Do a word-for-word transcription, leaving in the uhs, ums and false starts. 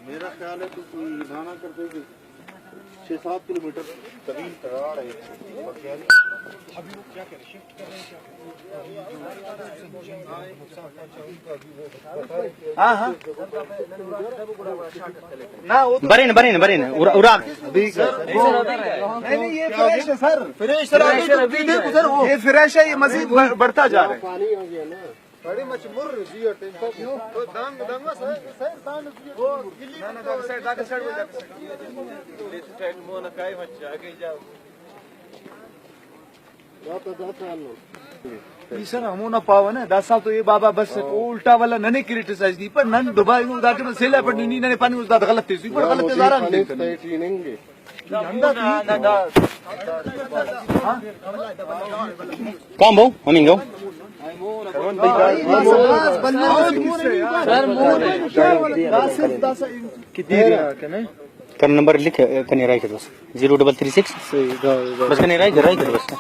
میرا خیال ہے تو کوئی ادھانا کرتے کہ چھ سات کلو میٹر طویل تراڑ ہے۔ ہاں، ہاں۔ نہ، وہ تو برین، برین، برین۔ ارا، ارا۔ نہیں، نہیں، یہ فریش ہے، سر۔ فریش، سر، ابھی تو دیکھو، سر، وہ یہ فریش ہے، یہ مزید بڑھ-، بڑھتا جا رہا ہے۔ ای سر ہمونا پاوہ نا، دا صاحب تو اے بابا بس او الٹا والا ننے کرٹیسائز دی، پر نن دبا اینو دا ٹائم سیل اپٹ نی ننے پانی استاد غلط تیسی، پر غلط تیزارا نہیں دیتا۔ کام بہو ہمیں گو۔ کر نمبر لکھ، کنے رائی کر بس۔ زیرو ڈبل تھری سکس۔ بس کنے رائی کر، رائی کر بس۔